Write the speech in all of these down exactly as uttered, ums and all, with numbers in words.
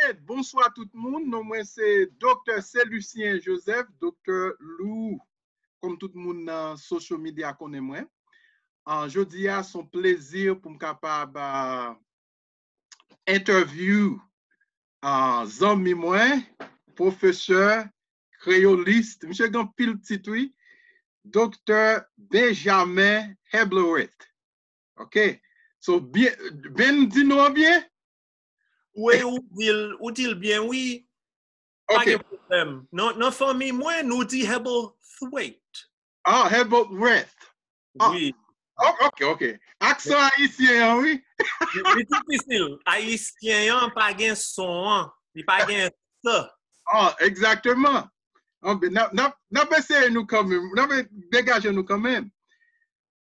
Alright, bonswa tout moun. Non mwen se Doktè Celucien Joseph, Doktè Lou, kòm tout moun nan social media konnen mwen. Ah, jodi a, se yon plezi pou m kapab ah, interview ah, zanmi mwen, pwofesè, kreyolis. Misye gen anpil tit, wi. Doktè Benjamin Hebbleweth. Ok. So, byen, Ben di non an byen? Wi, ou di l, ou di l byen, wi. Pa Ok. Gen pwoblèm. Nan, nan fanmi mwen, nou di Hebblethwaite. Ah, Hebbleweth. Ah, Wi. Oh, ok, ok. Aksan ayisyen an, wi. Li difisil. Ayisyen an pa gen son an. Li pa gen sa. Ah, egzakteman. Ah, ben, n ap, n ap, n ap eseye nou kanmenm. N ap degaje nou kanmenm.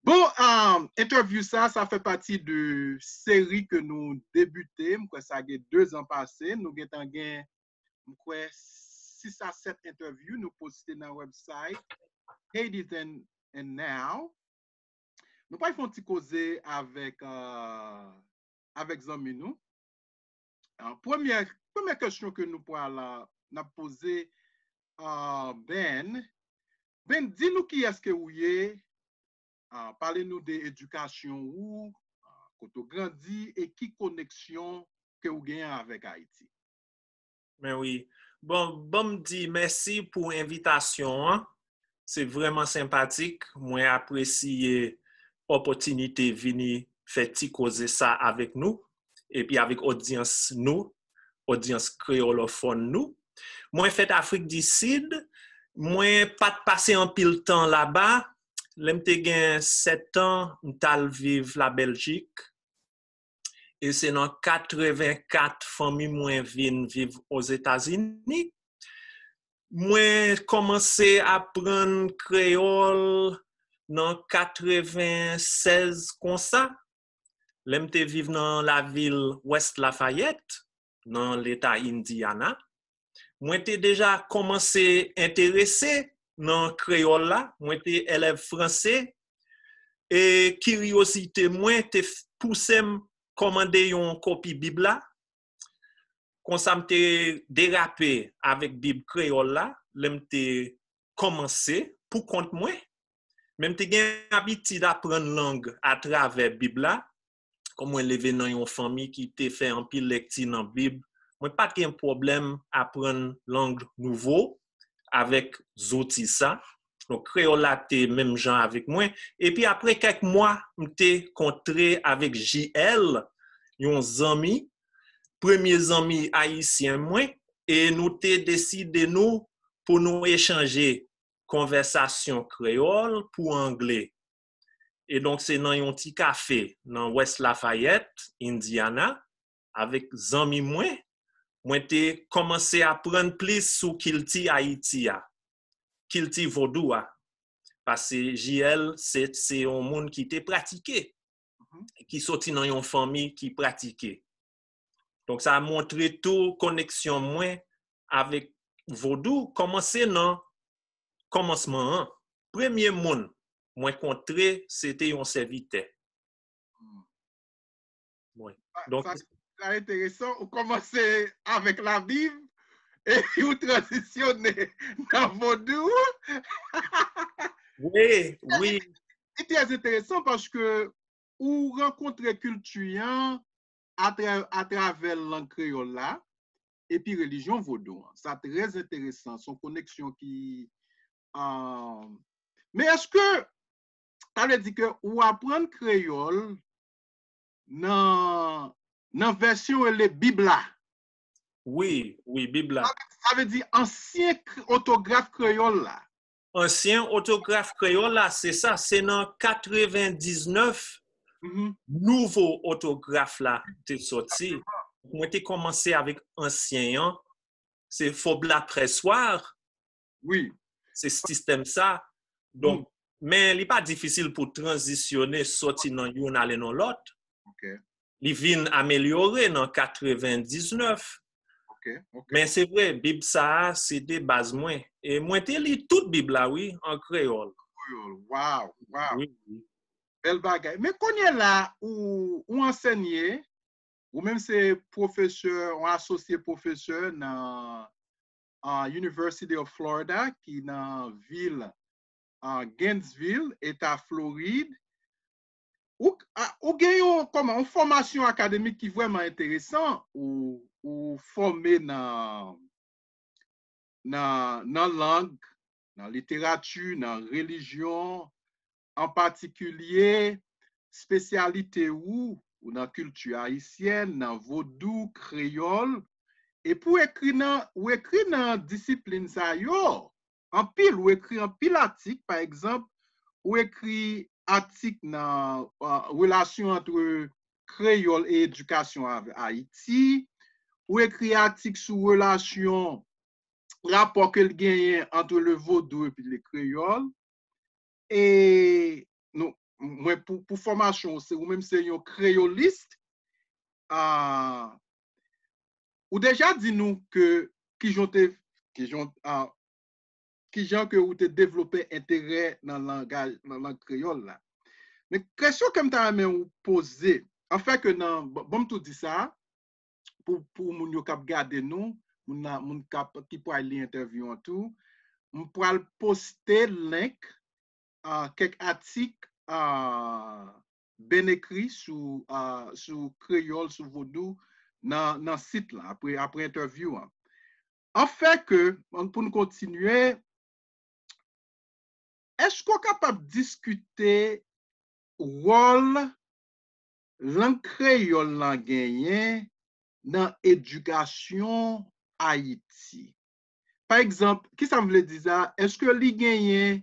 Bon, um, entèvyou sa, sa fè pati de seri ke nou debite. M kwè sa gen de zan pase. Nou gentan gen, m kwè, sis a sèt entèvyou nou poste nan website Haiti Then and Now. Nou pral fè yon ti koze avèk, uh, avèk zanmi nou. Ah, premyè, premyè kesyon ke nou pral, ah, n ap poze, ah, Ben. Ben, di nou kiyès ke ou ye, ah, pale nou de edikasyon ou, ah, kote ou grandi e ki koneksyon ke ou genyen avèk Ayiti. Men wi. Bon, ban m di mèsi pou envitasyon an. Se vrèman senpatik. Mwen apresye opòtinite vini fè ti koze sa avèk nou, epi avèk odyans nou, odyans kreyolofòn nou. Mwen fèt Afrik di Sid. Mwen pa t pase anpil tan laba. Lè m te gen sèt an, m t al viv Labèljik. E se nan katrevenkat fanmi mwen vin viv Ozetazini. Mwen kòmanse aprann kreyòl nan katrevensèz konsa, lè m te viv nan lavil West Lafayette, nan leta Indiana. Mwen te deja kòmanse enterese nan kreyòl la, mwen te elèv franse, e kiryozite mwen te pouse m kòmande yon kopi Bib la. Konsa m te derape avèk Bib kreyòl la, lè m te kòmanse pou kont mwen. Men m te gen abitid aprann lang atravè Bib la. Kòm mwen leve nan yon fanmi ki te fè anpil lekti nan Bib, mwen pa t gen pwoblèm aprann lang nouvo avèk zouti sa. Donk, kreyòl la te menm jan avèk mwen. Epi apre kèk mwa, m te kontre avèk J L, yon zanmi, premye zanmi ayisyen mwen, e nou te deside nou pou nou echanje konvèsasyon kreyòl pou angle. E donk, se nan yon ti kafe nan West Lafayette, Indiana, avèk zanmi mwen, mwen te kòmanse aprann plis sou kilti Ayiti a, kilti vodou a. Paske J L, se, se yon moun ki te pratike, ki soti nan yon fanmi ki pratike. Donk, sa montre tou koneksyon mwen avèk vodou kòmanse nan kòmansman an. Premye moun mwen kontre, se te yon sèvitè. Wi. Donk, sa, sa enteresan, ou kòmanse avèk Labib, epi ou tranzisyone nan vodou. Wi, wi. Se trè enteresan paske ou rankontre kilti an atrè, atravè lang kreyòl la, epi relijyon vodou an. Sa trè enteresan, se yon koneksyon ki... ah, men èske, sa vle di ke ou aprann kreyòl nan, nan vèsyon rele Bib la? Wi, wi, Bib la. Sa vle di ansyen k-, òtograf kreyòl la. Ansyen òtograf kreyòl la, se sa, se nan katrevendiznèf Mhm. nouvo òtograf la te sòti. Mwen te kòmanse avèk ansyen an, se Faublas Pressoir, Wi. se sistèm sa. Donk, men li pa difisil pou tranzisyone sòti nan youn ale nan lòt. Ok. Li vin amelyore nan katrevendiznèf. Ok, ok. Men se vre, Bib sa a, se te baz mwen. E mwen te li tout Bib la, wi, an kreyòl. Kreyòl. Wow, wow. Wi, wi. Bèl bagay. Men kounye la, ou, ou ansenye, Ou menm se pwofesè, yon asosye pwofesè nan uh, University of Florida, ki nan vil uh, Gainesville, eta Florid. Ou, ou gen yon, kòman, yon fòmasyon akademik ki vrèman enteresan, ou, ou fòme nan, nan, nan lang, nan literati, nan relijyon, an patikilye, espesyalite ou, ou nan kilti ayisyèn, nan vodou, kreyòl, epi ou ekri nan, ou ekri nan disiplin sa yo, anpil, ou ekri anpil atik, pa egzanp, ou ekri atik nan uh, relasyon ant kreyòl e edikasyon Ayiti, ou ekri atik sou relasyon, rapò ke l genyen ant le vodou epi le kreyòl. E nou, mwen, pou, pou fòmasyon, se ou menm se yon kreyolis. Uh, ou deja di nou ke kijan te, kijan, uh, kijan ke ou te devlope enterè nan langaj, nan lang kreyòl la. Men kesyon ke m ta renmen ou poze, anfè ke nan, bon, m tou di sa, pou, pou moun yo k ap gade nou, moun, moun k ap, ki pral li entèvyou an tou, m pral poste link uh, kèk atik uh, ben ekri sou, uh, sou kreyòl, sou vodou, nan, nan sit la, apre, apre entèvyou an. Anfè ke, pou n kontinye, èske w kapab diskite wòl lang kreyòl la genyen nan edikasyon Ayiti? Pa egzanp, kisa m vle di sa? Èske li genyen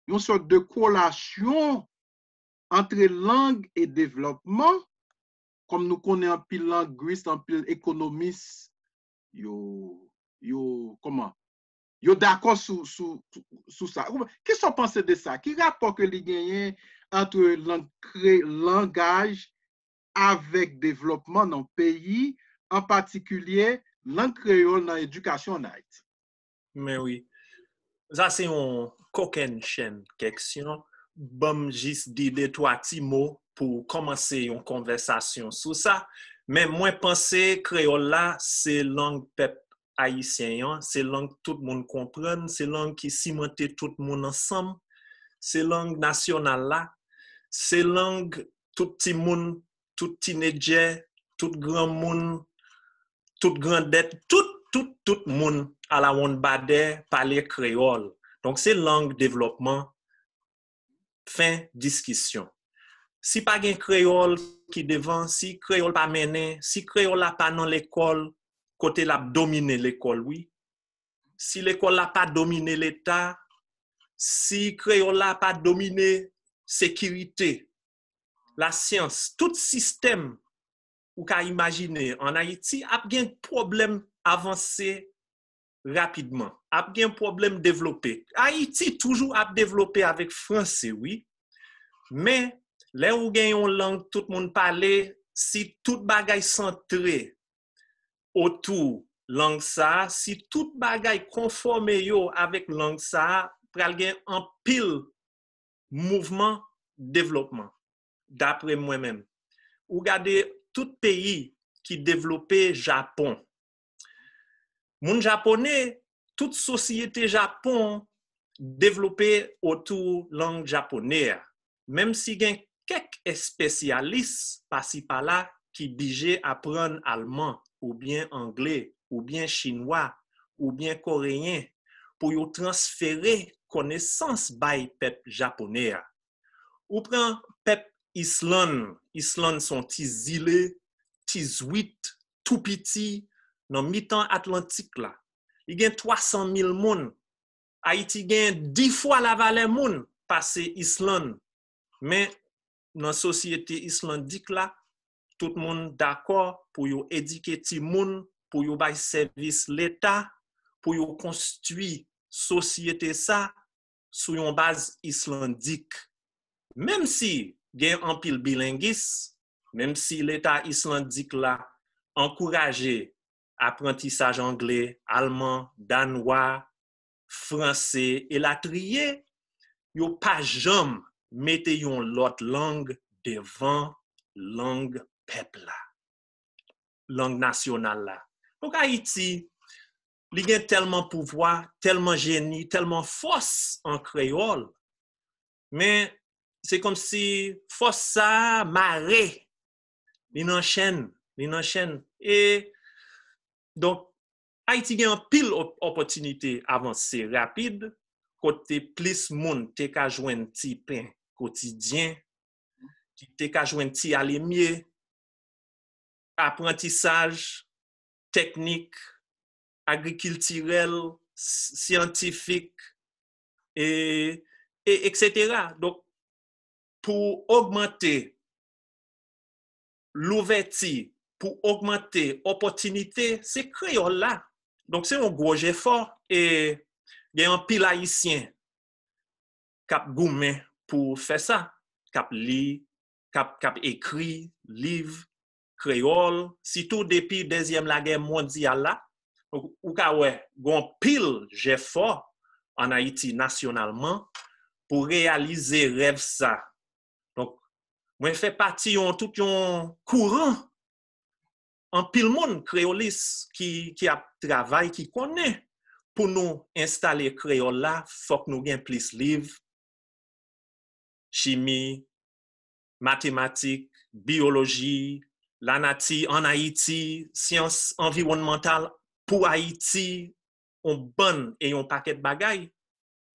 yon sòt de korelasyon ant lang e devlòpman? Kòm nou konnen anpil langwis, anpil ekonomis, yo, yo, kòman? Yo dakò sou, sou, sou sa. Kisa w panse de sa? Ki rapò ke li genyen ant lang kre, langaj avèk devlòpman nan peyi, an patikilye lang kreyòl nan edikasyon an Ayiti? Men wi. Sa se yon kokennchenn keksyon. Ban m jis di de twa ti mo pou kòmanse yon konvèsasyon sou sa. Men mwen panse kreyòl la se lang pèp ayisyen an, se lang tout moun konprann, se lang ki simante tout moun ansanm, se lang nasyonal la, se lang tout timoun, tout tinedjè, tout granmoun, tout grandèt, tout, tout, tout moun alawonnbadè pale kreyòl. Donk, se lang devlòpman, fen diskisyon. Si pa gen kreyòl ki devan, si kreyòl pa mennen, si kreyòl la pa nan lekòl, kote l ap domine lekòl, wi. Si lekòl la pa domine Leta, si kreyòl la pa domine sekirite, lasyans, tout sistèm ou ka imajine ann Ayiti ap gen pwoblèm avanse rapidman, ap gen pwoblèm devlope. Ayiti toujou ap devlope avèk franse, wi. Men, lè ou gen yon lang tout moun pale, si tout bagay santre otou lang sa a, si tout bagay konfòme yo avèk lang sa a, pral gen anpil mouvman devlòpman, dapre mwen menm. Ou gade tout peyi ki devlope, Japon. Moun japonè, tout sosyete Japon devlope otou lang japonè a. Menm si gen kèk espesyalis pasi pala ki bije aprann alman, oubyen angle, oubyen chinwa, oubyen koreyen, pou yo transfere konesans bay pèp japonè a. Ou pran pèp Islann, Islann se yon ti zile, ti zwit, tou piti, nan mitan Atlantik la. Li gen twa san mil moun. Ayiti gen dis fwa lavalè moun pase Islann. Men, nan sosyete islandik la, tout moun dakò pou yo edike timoun, pou yo bay sèvis Leta, pou yo konstwi sosyete sa sou yon baz islandik. Menm si gen anpil bilengis, menm si Leta islandik la ankouraje aprantisaj angle, alman, danwa, franse, elatriye, yo pa janm mete yon lòt lang devan lang pèp la. lang nasyonal la. Donk, Ayiti, li gen tèlman pouvwa, tèlman jeni, tèlman fòs an kreyòl, men se kòmsi fòs sa a mare, li nan chenn, li nan chenn. E, donk, Ayiti gen anpil op-, opòtinite avanse rapid, kote plis moun te ka jwenn ti pen kotidyen, ki te ka jwenn ti alemye, aprantisaj, teknik, agrikiltirèl, s-, syantifik, e, e, etsetera. Donk, pou ogmante louvèti, pou ogmante opòtinite, se kreyòl la. Donk, se yon gwo jefò, e gen anpil Ayisyen k ap goumen pou fè sa, k ap li, k ap, k ap ekri liv kreyòl, sitou depi Dezyèm Lagè Mondyal la. Donk, ou ka wè, gen anpil jefò ann Ayiti nasyonalman pou reyalize rèv sa. Donk, mwen fè pati yon, tout yon kouran, anpil moun kreyolis ki, ki ap travay, ki konnen pou nou enstale kreyòl la, fòk nou gen plis liv, chimi, matematik, biyoloji, lanati ann Ayiti, syans anviwònmantal pou Ayiti, yon bann e yon pakèt bagay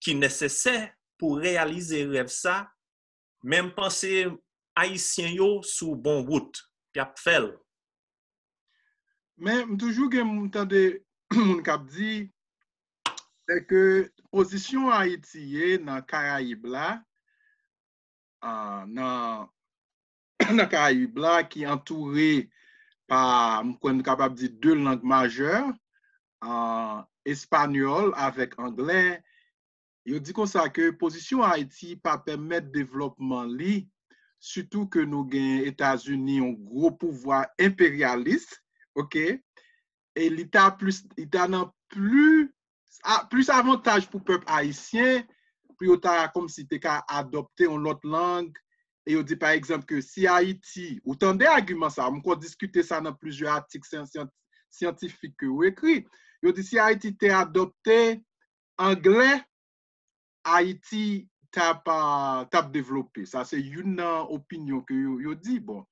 ki nesesè pou reyalize rèv sa, men m panse Ayisyen yo sou bon wout, y ap fè l. Men m toujou gen moun tande moun k ap di, se ke pozisyon Ayiti ye nan Karayib la, ah, nan, nan Karayib la ki antoure pa, m kwè n kapab di, de lang majè, ah, espanyòl avèk anglè, yo di konsa ke pozisyon Ayiti pa pèmèt devlòpman li, sitou ke nou gen Etazini, yon gwo pouvwa enperyalis, oke? E li ta plis, li ta nan plis, a, plis avantaj pou pèp ayisyen, pou yo ta kòmsi te ka adopte yon lòt lang, e yo di pa egzanp ke si Ayiti, ou tande agiman sa, m kwè w diskite sa nan plizyè atik syan-, syan-, syantifik ke ou ekri, yo di si Ayiti te adopte anglè, Ayiti t ap, ah, t ap devlope. Sa se youn nan opinyon ke yo, yo di. Bon,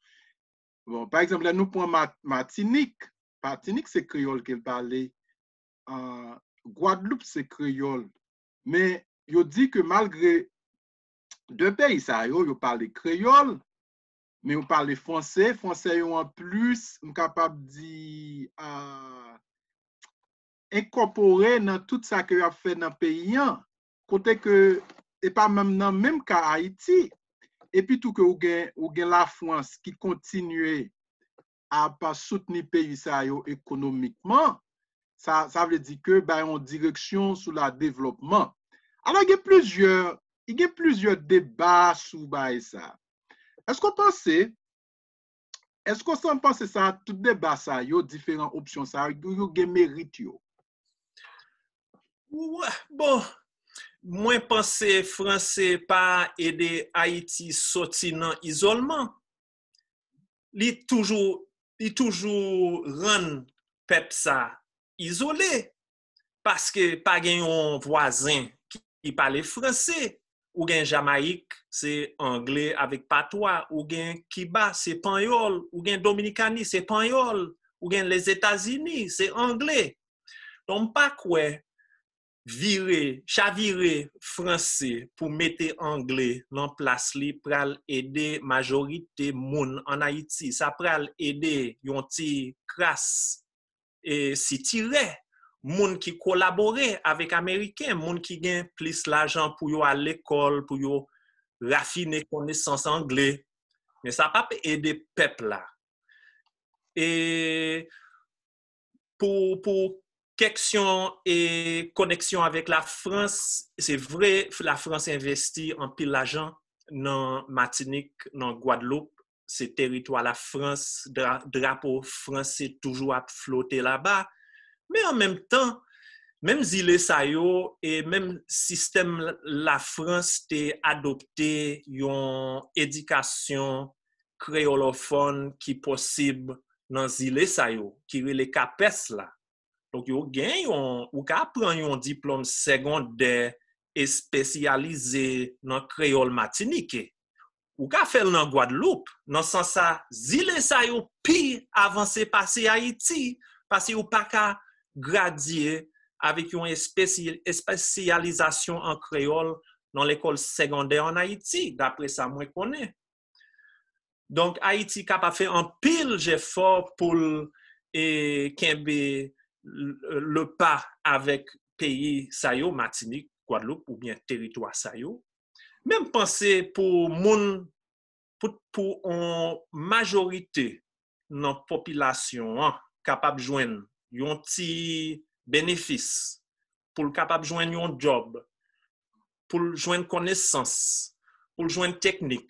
bon, pa egzanp, lè nou pran Ma-, Matinik, Matinik se kreyòl ke l pale, ah, Gwadloup se kreyòl. Men yo di ke malgre de peyi sa yo, yo pale kreyòl, men yo pale franse, franse yo an plis, m kapab di, ah, enkòpore nan tout sa ke y ap fè nan peyi an, kote ke e pa menm nan menm ka Ayiti, epi tou ke ou gen, ou gen Lafrans ki kontinye ap soutni peyi sa yo ekonomikman, sa, sa vle di ke bay yon direksyon sou la devlòpman. Alò, gen plizyè, gen plizyè deba sou bagay sa. Èske w panse, èske w sanm panse sa, tout deba sa yo, diferan opsyon sa yo, yo gen merit yo? Wè, bon, mwen panse franse pa ede Ayiti soti nan izòlman. Li toujou, li toujou rann pèp sa izole, paske pa gen yon vwazen ki, ki pale franse. Ou gen Jamayik, se angle avèk patwa. Ou gen Kiba, se panyòl. Ou gen Dominikani, se panyòl. Ou gen Lezetazini, se angle. Donk, m pa kwè vire, chavire franse pou mete angle nan plas li pral ede majorite moun ann Ayiti. Sa pral ede yon ti kras, e, sitirè, moun ki kolabore avèk Ameriken, moun ki gen plis lajan pou yo al lekòl, pou yo rafine konesans angle. Men sa p ap ede pèp la. E pou, pou kèksyon e koneksyon avèk Lafrans, se vre, Lafrans envesti anpil lajan nan Matinik, nan Gwadloup, se teritwa Lafrans, dra-, drapo franse toujou ap flote laba. Men an menm tan, menm zile sa yo, e menm sistèm Lafrans te adopte yon edikasyon kreyolofòn ki posib nan zile sa yo, ki rele kapès la. Donk, yo gen yon, ou ka pran yon diplòm segondè espesyalize nan kreyòl matinike. Ou ka fè l nan Gwadloup, nan sans sa, zile sa yo pi avanse pase Ayiti, paske yo pa ka gradye avèk yon espesy- espesyalizasyon an kreyòl nan lekòl segondè an Ayiti, dapre sa mwen konnen. Donk, Ayiti kapab fè anpil jefò pou l e, kenbe le pa avèk peyi sa yo, Matinik, Gwadloup oubyen teritwa sa yo. Men m panse pou moun, pou, pou yon majorite nan popilasyon an kapab jwenn yon ti benefis, pou l kapab jwenn yon djòb, pou l jwenn konesans, pou l jwenn teknik,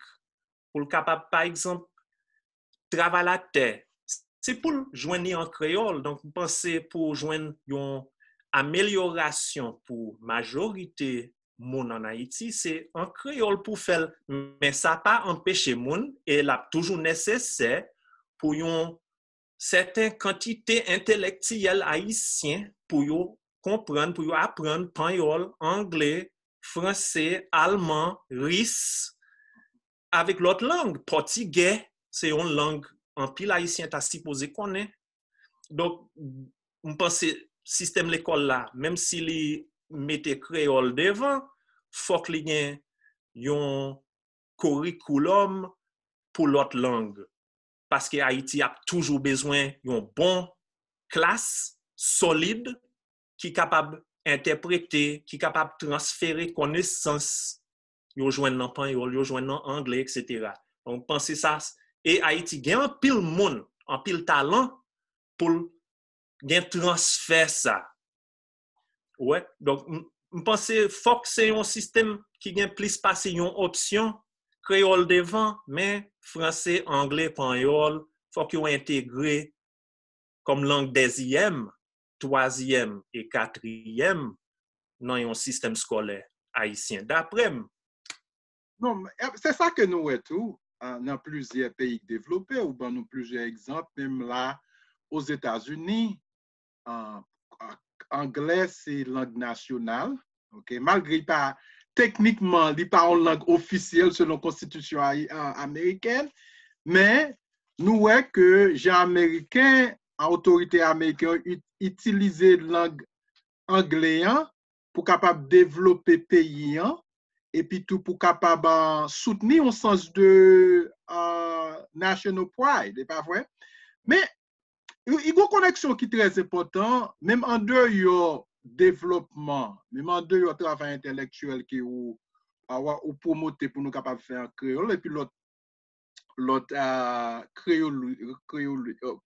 pou l kapab, pa egzanp, travay latè, se pou l jwenn li an kreyòl. Donk, m panse pou jwenn yon amelyorasyon pou majorite moun ann Ayiti, se an kreyòl pou fè l. Men sa pa anpeche moun, e l ap toujou nesesè pou yon sèten kantite entelektyèl ayisyen pou yo konprann, pou yo aprann panyòl, angle, franse, alman, ris, avèk lòt lang, pòtigè, se yon lang anpil ayisyen ta sipoze konnen. Donk, m panse sistèm lekòl la, menm si li mete kreyòl devan, fòk li gen yon korikoulòm pou lòt lang. Paske Ayiti ap toujou bezwen yon bon klas solid ki kapab entèprete, ki kapab transfere konesans yo jwenn nan panyòl, yo jwenn nan angle, etsetera. Donk, panse sa, e Ayiti gen anpil moun, anpil talan pou l gen transfè sa. Ou wè? Donk, m, m panse fòk se yon sistèm ki gen plis pase yon opsyon, kreyòl devan, men franse, angle, panyòl, fòk yo entegre kòm lang dezyèm, twazyèm e katriyèm nan yon sistèm skòlè ayisyen, dapre m. Non, se sa ke nou wè tou nan plizyè peyi k devlope, ou ban nou plizyè egzanp, menm la Ozetazini, anglè se lang nasyonal, ok, malgre li pa, teknikman, li pa yon lang ofisyèl selon konstitisyon amerikèn, men nou wè ke jan ameriken, otorite ameriken yo itilize lang angle an pou kapab devlope peyi an, epi tou pou kapab soutni yon sans de national pride, e pa vre? Men, li gen yon koneksyon ki trè enpòtan, menm andeyò devlopman, menm andeyò travay entèlektyèl ke ou, ou pwomote pou nou kapab fè an kreyòl, epi lòt lòt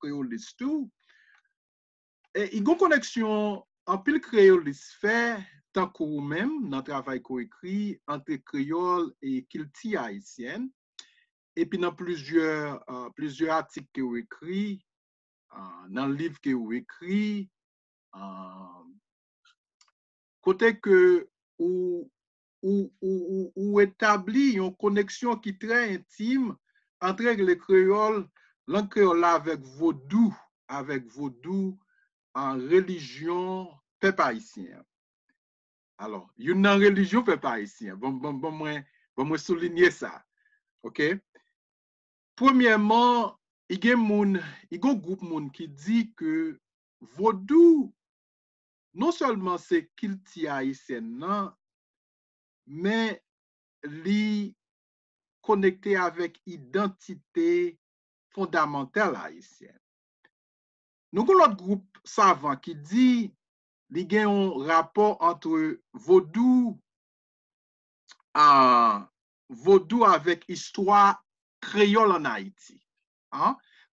kreyolis tou. E gen koneksyon anpil kreyolis fè, tankou ou menm, nan travay ke w ekri, ant kreyòl e kilti ayisyèn. Epi nan plizyè, plizyè atik ke w ekri, nan liv ke w ekri, kote ke ou, ou, ou, ou, ou etabli yon koneksyon ki trè entim ant le kreyòl, lang kreyòl la avèk vodou, avèk vodou an relijyon pèp ayisyen an. Alò, youn nan relijyon pèp ayisyen an. Bon, bon, bon, mwen, bon, mwen soulinye sa. Ok? Premyèman, i gen moun, i gen gwoup moun ki di ke vodou non sèlman se kilti ayisyèn nan, men li konekte avèk idantite fondamantal ayisyèn. Nou gen lòt gwoup savan ki di li gen yon rapò ant vodou, a, vodou avèk istwa kreyòl ann Ayiti.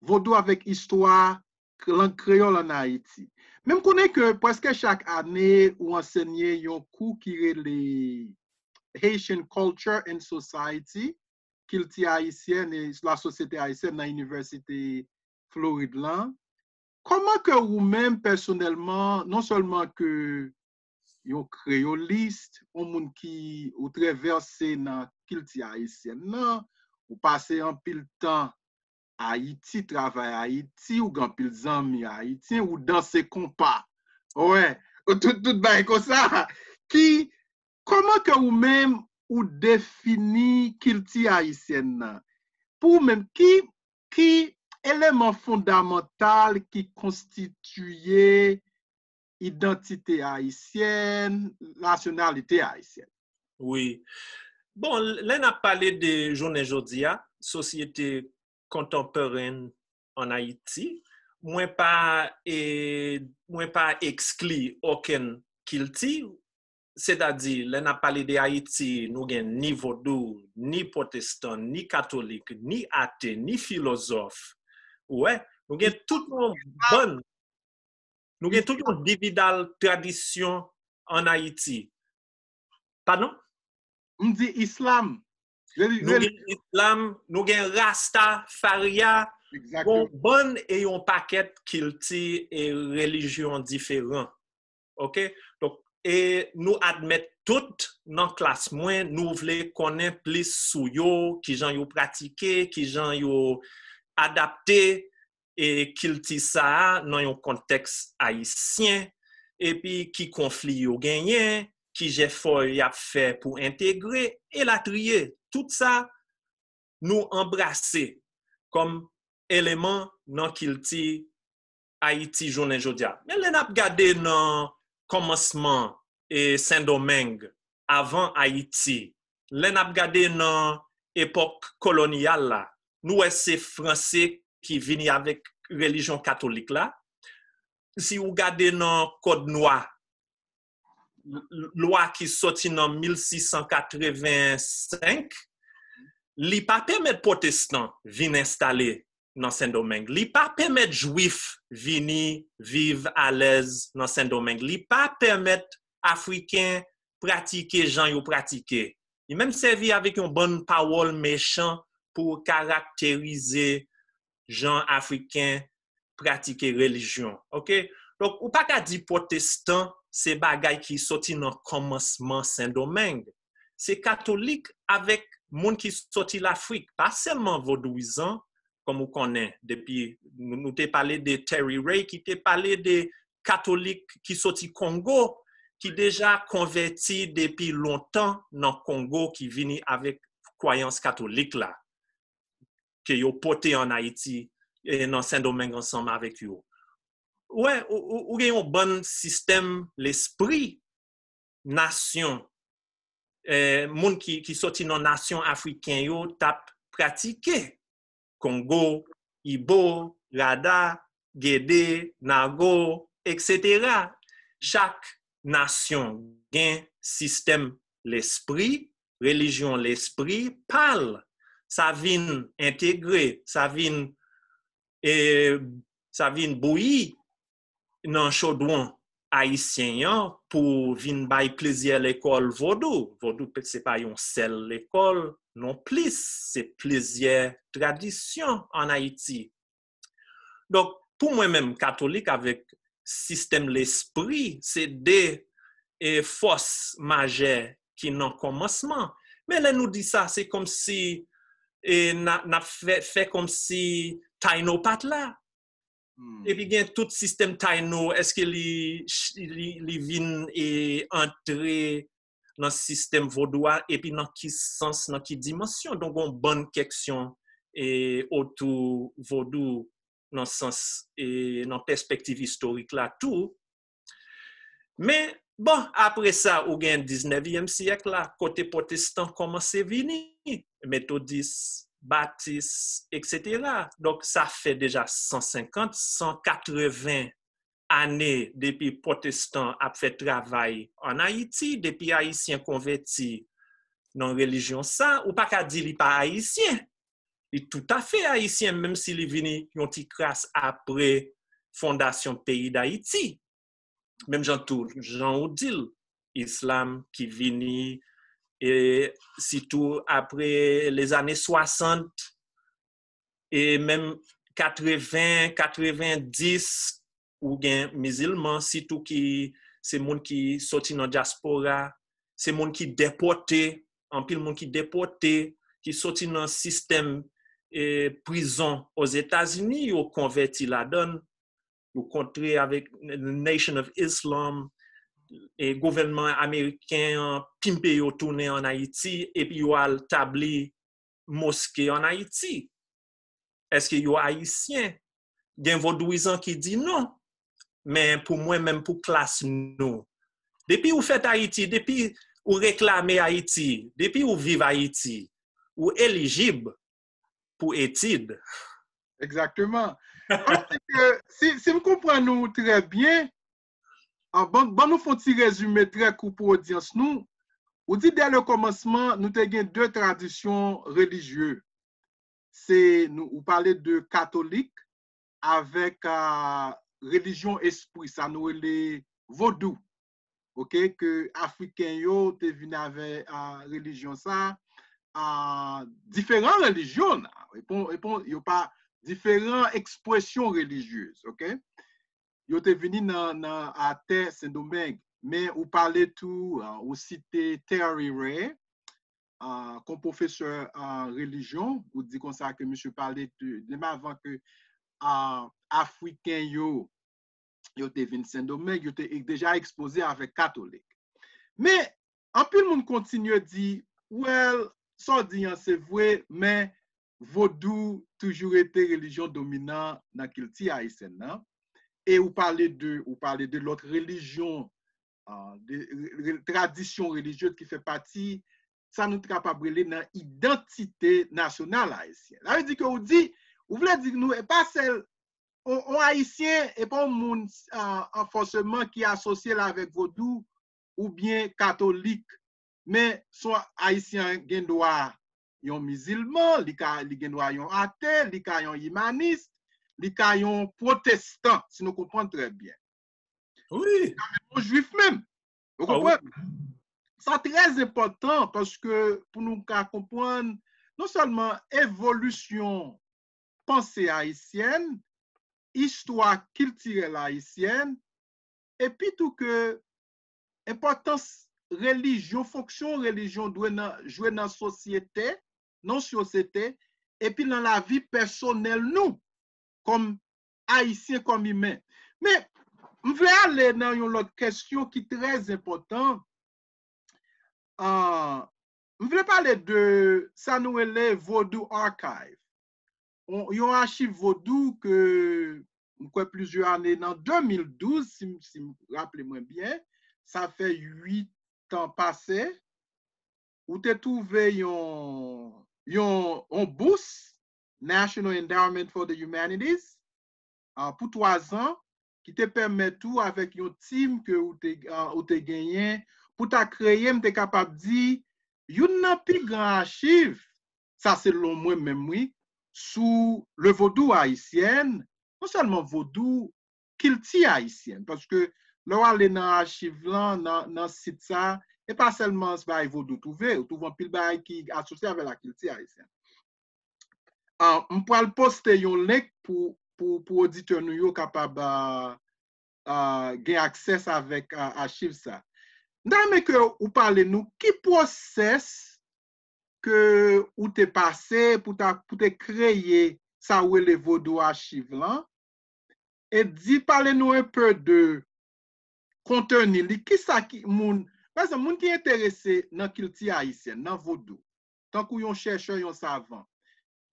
Vodou avèk istwa lang kreyòl ann Ayiti. Men m konnen ke prèske chak ane ou ansèye yon kou ki rele Haitian Culture and Society, kilti ayisyèn e la sosyete ayisyèn nan Inivèsite Florid lan. Kòman ke ou menm pèsonèlman, non sèlman ke yon kreyolis, yon moun ki ou trè vèse nan kilti ayisyèn nan, ou pase anpil tan Ayiti, travay Ayiti, ou gen anpil zanmi ayisyen, ou danse konpa. Wè, tout, tout bagay konsa. Ki, kòman ke ou menm ou defini kilti ayisyèn nan? Pou ou menm, ki, ki eleman fondamantal ki konstitiye idantite ayisyèn, nasyonalite ayisyèn? Wi. Bon, lè n ap pale de jounen jodi a, sosyete kontanperèn an Ayiti, mwen pa e, mwen pa ekskli okenn kilti, sètadi lè n ap pale de Ayiti, nou gen ni vodou, ni pwotestan, ni katolik, ni ate, ni filozòf. Ou wè, nou gen tout yon bann, nou gen tout yon dividal tradisyon an Ayiti. Padon? M di islam. Nou gen islam, nou gen rastafaria, yon bann e yon pakèt kilti e relijyon diferan. Oke? Donk, e nou admèt tout nan klas mwen, nou vle konnen plis sou yo, kijan yo pratike, kijan yo adapte e kilti sa a nan yon kontèks ayisyen, epi ki konfli yo genyen, ki jefò y ap fè pou entegre, elatriye. Tout sa, nou anbrase kòm eleman nan kilti Ayiti jounen jodi a. Men lè n ap gade nan kòmansman e Sendomeng, avan Ayiti, lè n ap gade nan epòk kolonyal la, nou wè se Franse ki vini avèk relijyon katolik la. Si ou gade nan Kòd Nwa, lwa ki soti nan mil sis san katrevensenk, li pa pèmèt pwotestan vin enstale nan Sendomeng. Li pa pèmèt jwif vini viv alèz nan Sendomeng. Li pa pèmèt Afriken pratike jan yo pratike. Li menm sèvi avèk yon bann pawòl mechan pou karakterize jan Afriken pratike relijyon. Oke? Donk, ou pa ka di pwotestan se bagay ki soti nan kòmansman Sendomeng. Se katolik avèk moun ki soti Lafrik, pa sèlman vodouyizan, kòm ou konnen, depi nou, nou te pale de Terry Ray, ki te pale de katolik ki soti Kongo, ki deja konvèti depi lontan nan Kongo, ki vini avèk kwayans katolik la, ke yo pote ann Ayiti, e nan Sendomeng ansanm avèk yo. Wè, ou, ou, ou gen yon bann sistèm lespri, nasyon, e, moun ki, ki soti nan nasyon afriken yo t ap pratike. Kongo, Ibo, Rada, Gede, Nago, etsetera. Chak nasyon gen sistèm lespri, relijyon lespri pa l. Sa vin entegre, sa vin, e, sa vin bouyi nan chodwon ayisyen an pou vin bay plizyè lekòl vodou. Vodou se pa yon sèl lekòl non plis, se plizyè tradisyon ann Ayiti. Donk, pou mwen menm, katolik avèk sistèm lespri, se de, e, fòs majè ki nan kòmansman. Men lè nou di sa, se kòmsi, e, n a, n ap fè, fè kòmsi Tayno pa t la. Epi gen tout sistèm Tayno, èske li, li, li vin e antre nan sistèm vodou a, epi nan ki sans, nan ki dimansyon? Donk, yon bann keksyon e otou vodou nan sans, e nan pèspektiv istorik la tou. Men, bon, apre sa, ou gen diznèvyèm syèk la, kote pwotestan kòmanse vini, metodis, batis, etsetera. Donk, sa fè deja san senkant, san katreven ane depi pwotestan ap fè travay ann Ayiti, depi Ayisyen konvèti nan relijyon sa, ou pa ka di li pa Ayisyen. Li toutafè Ayisyen, menm si li vini yon ti kras apre fondasyon peyi Dayiti. Menm jan tou, jan ou di l, islam ki vini, e sitou apre lezane swasant, e menm katreven, katrevendis, ou gen mizilman, sitou ki se moun ki soti nan dyaspora, se moun ki depòte, anpil moun ki depòte, ki soti nan sistèm e, prizon Ozetazini, yo konvèti ladan l, yo kontre avèk Nation of Islam, e gouvènman ameriken an pimpe yo tounen ann Ayiti, epi yo al tabli moske ann Ayiti. Èske yo ayisyen? Gen vodouyizan ki di non. Men pou mwen, menm pou klas nou, depi ou fèt Ayiti, depi ou reklame Ayiti, depi ou viv Ayiti, ou elijib pou etid. Egzakteman. Paske si, si m konprann ou trè byen, an, ban, ban nou fè yon ti rezime trè kou pou odyans nou. Ou di dè le kòmansman, nou te gen de tradisyon relijye. Se, nou, ou pale de katolik avèk, a, relijyon espri, sa nou rele vodou. Ok, ke Afriken yo te vin avè, a, relijyon sa, a, diferan relijyon, e pon, e pon, yo pa diferan ekspresyon relijyez, ok? Yo te vini nan, nan atè Sendomeng. Men ou pale tou, a, ou site Terry Ray, a, kon pwofesè, a, relijyon, ou di konsa ke misye pale de, menm avan ke, a, Afriken yo, yo te vin Sendomeng, yo te e, deja ekspoze avèk katolik. Men, anpil moun kontinye di, well, sa w di an se vre, men vodou toujou rete relijyon dominan nan kilti ayisyèn nan. E ou pale de, ou pale de lòt relijyon, a, de, re, re, tradisyon relijyez ki fè pati sa nou t kapab rele nan idantite nasyonal ayisyèn. Sa vle di ke ou di, ou vle di nou, e pa sèl, on, on ayisyen, e pa on moun, a, an fòseman ki asosye l avèk vodou oubyen katolik. Men, son ayisyen gen dwa yon mizilman, li ka, li gen dwa yon ate, li ka yon imanis, li ka yon pwotestan, si nou konprann trè byen. Wi. Yon jwif menm. Ou konprann? Sa trè enpòtan paske pou nou ka konprann non sèlman evolisyon panse ayisyèn, istwa kiltirèl ayisyèn, epi tou ke enpòtans relijyon, fonksyon relijyon dwe nan, jwe nan sosyete, nan sosyete, epi nan lavi pèsonèl nou, kòm ayisyen, kòm imen. Men, m vle ale nan yon lòt kesyon ki trè enpòtan. A, m vle pale de sa nou rele Vodou Archive. On, yon achiv vodou ke m kwè plizyè ane, nan de mil douz, si, m- si m raple mwen byen, sa fè uit an pase, ou te twouve yon, yon, yon bous National Endowment for the Humanities, a, pou twa zan, ki te pèmèt ou, avèk yon tim ke ou te, a, ou te genyen, pou ta kreye, m te kapab di, youn nan pi gran achiv, sa selon mwen menm, wi, sou le vodou ayisyen, non sèlman vodou, kilti ayisyèn. Paske lè w ale nan achiv lan, nan, nan sit sa, e pa sèlman bagay vodou w twouve, ou twouve anpil bagay ki asosye avè lakilti ayisyèn. A, m pral poste yon link pou, pou, pou oditè nou yo kapab, a, a, gen aksès avèk, a, achiv sa. M ta renmen ke ou pale nou ki pwosès ke ou te pase pou ta, pou te kreye sa ou rele Vodou Achiv lan, e di, pale nou un peu de konteni li, kisa ki moun, pa egzanp, moun ki enterese nan kilti ayisyèn, nan vodou, tankou yon chèchè, yon savan,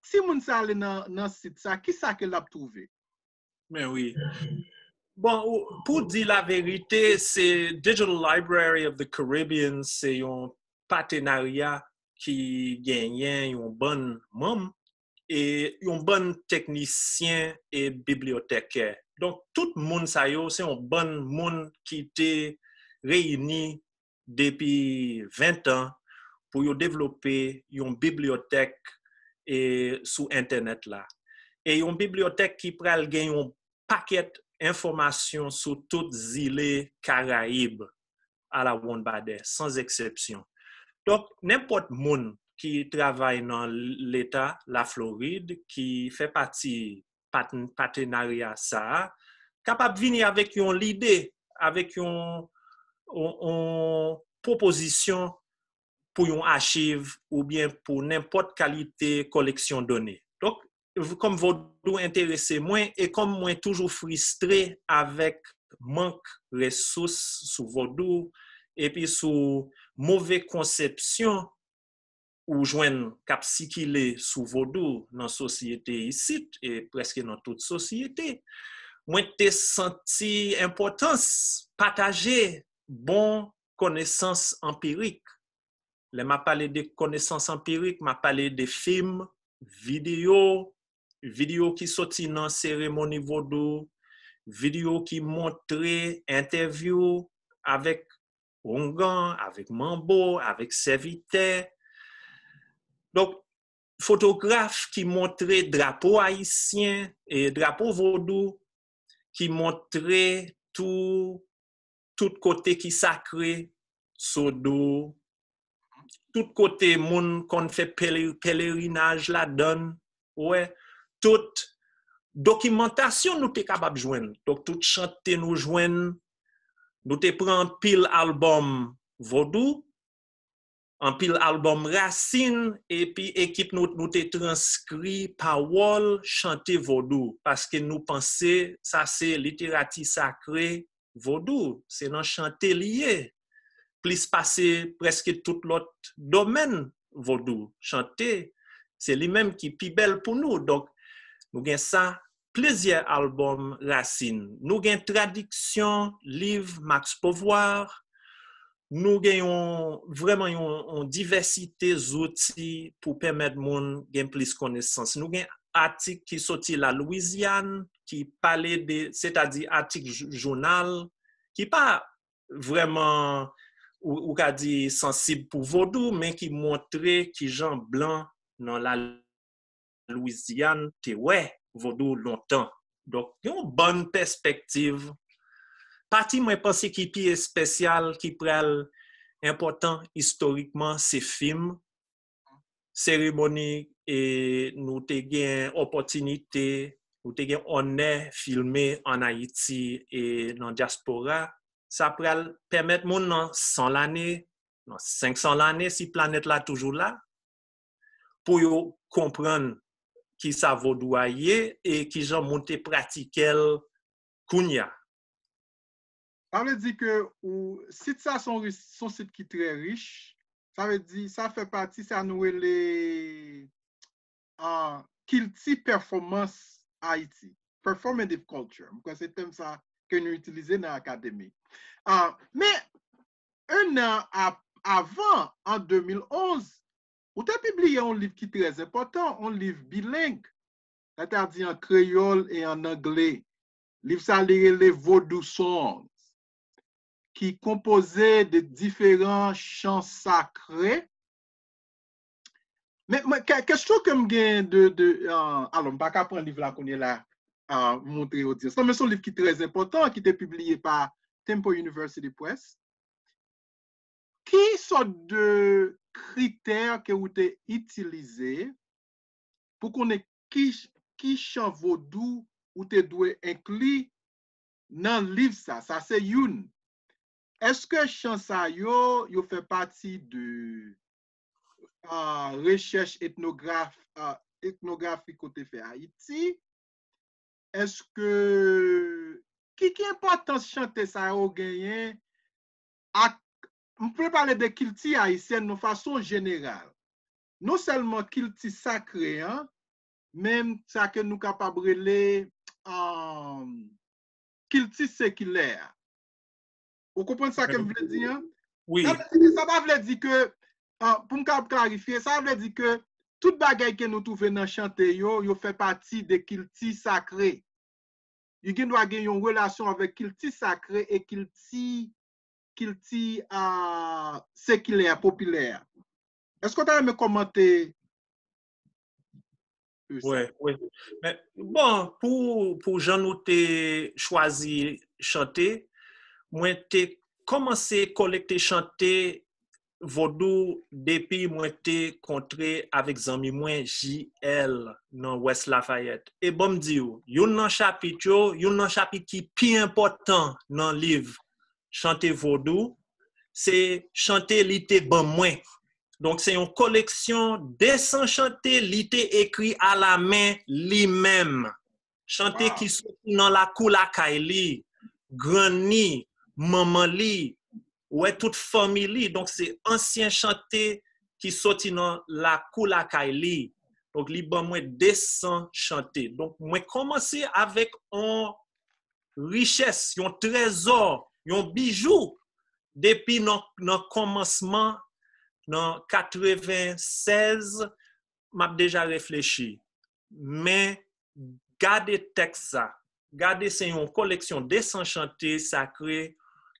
si moun sa ale nan, nan sit sa, kisa ke l ap twouve? Men wi. Bon, ou- pou di laverite, se Digital Library of the Caribbean, se yon patenarya ki genyen yon bann manm e yon bann teknisyen e bibliyotèkè. Donk, tout moun sa yo, se yon bann moun ki te reyini depi ven tan pou yo devlope yon bibliyotèk e sou entènèt la. E yon bibliyotèk ki pral gen yon pakèt enfòmasyon sou tout zile Karayib alawonnbadè, san eksepsyon. Donk, nenpòt moun ki travay nan Leta Laflorid, ki fè pati pat- patenarya sa a, kapab vini avèk yon lide, avèk yon, yon, yon pwopozisyon pou yon achiv oubyen pou nenpòt kalite koleksyon done. kòm vodou enterese mwen e kòm mwen toujou fristre avèk mank resous sou vodou epi sou move konsepsyon ou jwenn k ap sikile sou vodou nan sosyete isit e prèske nan tout sosyete, mwen te santi enpòtans pataje bon konesans anpirik. Lè m ap pale de konesans anpirik, m ap pale de fim, videyo, videyo ki soti nan seremoni vodou, videyo ki montre entèvyou avèk oungan, avèk manbo, avèk sèvitè. Donk, fotograf ki montre drapo ayisyen e drapo vodou ki montre tou tout kote ki sakre, sodo, tout kote moun konn fè pèlerinaj ladann, ou wè, tout dokimantasyon nou te kapab jwenn. Donk, tout chante nou jwenn, nou te pran anpil albòm vodou, anpil albòm rasin, epi ekip nou, nou te transkri pawòl chante vodou, paske nou panse sa se literati sakre vodou, se nan chante li ye. Plis pase prèske tout lòt domèn vodou, chante, se li menm ki pi bèl pou nou. Donk, nou gen sa, plizyè albòm rasin. Nou gen tradiksyon liv Max Beauvoir, nou gen yon, vrèman yon, yon divèsite zouti pou pèmèt moun gen plis konesans. Nou gen atik ki soti la Lwizyàn, ki pale de, sètadi atik jounal, ki pa vrèman, ou, ou ka di, sansib pou vodou, men ki montre kijan blan nan la Lwizyàn te wè vodou lontan. Donk, yon bann pèspektiv. Pati mwen panse ki pi espesyal, ki pral enpòtan istorikman, se fim, seremoni, e nou te gen opòtinite, nou te gen onè filme ann Ayiti e nan dyaspora. Sa pral pèmèt moun nan san lane, nan senk san lane, si planèt la toujou la, pou yo konprann kisa vodou a ye e kijan moun te pratike l kounye a. Sa vle di ke ou, sit sa se yon sit ki trè rich. Sa vle di, sa fè pati sa nou rele kilti pèfòmans Ayiti. Performative culture. Mwen kwè se tèm sa ke nou itilize nan akademi. Men, en an avan, an de mil onz, ou te pibliye yon liv ki trè enpòtan, yon liv bileng, sètadi an kreyòl e an angle. Liv sa li rele Vodou Songs, ki konpoze de diferan chan sakre. Men, men kesyon ke m gen de, de uh, alò, m pa ka pran liv la kounye la, uh, montre odyans lan, men se yon liv ki trè enpòtan, ki te pibliye pa Temple University Press. Ki sòt de kritè ke ou te itilize pou konnen ki, ki chan vodou ou te dwe enkli nan liv sa? Sa se youn. Èske chan sa yo, yo fè pati de uh, rechèch etnograf, uh, etnografik ou te fè Ayiti? Èske, ki, ki enpòtans chante sa yo genyen ak, m vle pale de kilti ayisyèn nan fason jeneral. Non sèlman kilti sakre an, men sa ke nou kapab rele um, kilti sekilè a. Ou konprann sa ke m vle di an? Wi. Sa pa vle di ke, uh, pou m ka klarifye, sa vle di ke tout bagay ke nou twouve nan chante yo, yo fè pati de kilti sakre. Yo gen dwa gen yon relasyon avèk kilti sakre e kilti, kilti uh, sekilè, popilè. Èske w ta renmen kòmante? Wi, wi. Men, bon, pou, pou jan nou te chwazi chante, mwen te kòmanse kolekte chante vodou depi mwen te kontre avèk zanmi mwen J L nan West Lafayette. E ban m di w, youn nan chapit yo, youn nan chapit ki pi enpòtan nan liv Chante Vodou, se chante li te ban mwen. Donk, se yon koleksyon de san chante li te ekri alamen li menm. Chante ki soti nan lakou lakay li, grann li, manman li, ou wè tout fanmi li. Donk, se ansyen chante ki soti nan lakou lakay li. Donk, li ban mwen de san chante. Donk, mwen kòmanse avèk yon richès, yon trezò, yon bijou, depi nan, nan kòmansman, nan katreven sèz, m ap deja reflechi. Men, gade tèks sa. Gade, se yon koleksyon de san chante sakre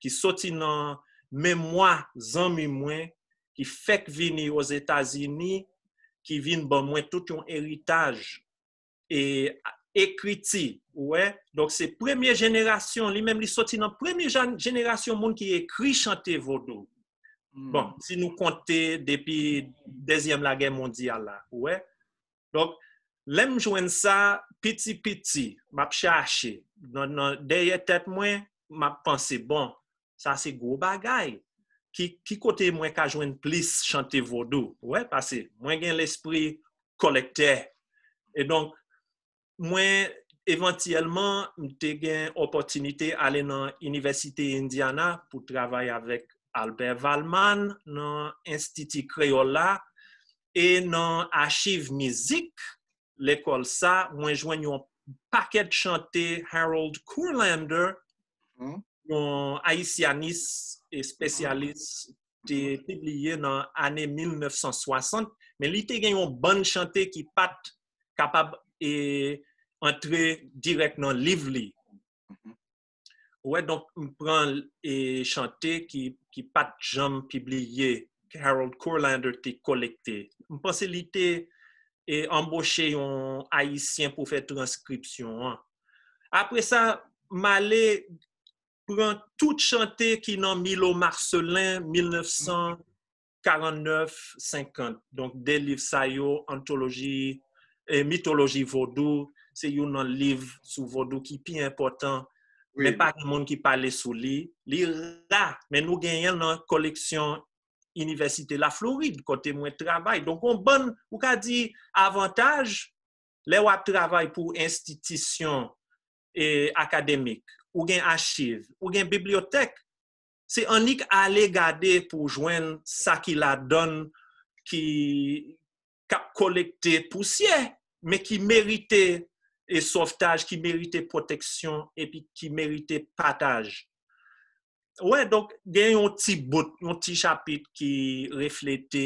ki soti nan memwa zanmi mwen ki fèk vini Ozetazini, ki vin ban mwen tout yon eritaj e ekriti, ou wè. Donk, se premye jenerasyon, li menm li soti nan premye jan- jenerasyon moun ki ekri chante vodou. Bon, si nou konte depi Dezyèm Lagè Mondyal la, ou wè. Donk, lè m jwenn sa, piti piti, m ap chache. Nan, nan dèyè tèt mwen, m ap panse, bon, sa se gwo bagay. Ki, ki kote mwen ka jwenn plis chante vodou? Ou wè, paske mwen gen lespri kòlektè. E donk, mwen, evantyèlman, m te gen opòtinite ale nan Inivèsite Indiana pou travay avèk Albert Valman nan Enstiti Kreyòl la e nan achiv mizik lekòl sa, mwen jwenn yon pakèt chante Harold Kurlander, yon ayisyanis espesyalis, te pibliye nan ane mil nèf san swasant, men li te gen yon bann chante ki pa t kapab e, antre dirèk nan liv li. Ou wè, donk, m pran e, chante ki, ki pa t janm pibliye, ke Harold Kurlander te kolekte. M panse li te e, anboche yon Ayisyen pou fè transkripsyon an. Apre sa, m ale pran tout chante ki nan Milo Marcelin, mil nèf san karannèf senkant. Donk, de liv sa yo, antoloji, e, mitoloji vodou, se youn nan liv sou vodou ki pi enpòtan, men pa gen moun ki pale sou li. Li ra, men nou genyen l nan koleksyon Inivèsite Laflorid, kote mwen travay. Donk, yon bann, ou ka di, avantaj, lè w ap travay pou enstitisyon e, akademik, ou gen achiv, ou gen bibliyotèk, se annik ale gade pou w jwenn sa ki ladan l, ki, k ap kolekte pousyè, men ki merite e, sovtaj, ki merite pwoteksyon, epi ki merite pataj. Wè, donk, gen yon ti bout, yon ti chapit ki reflete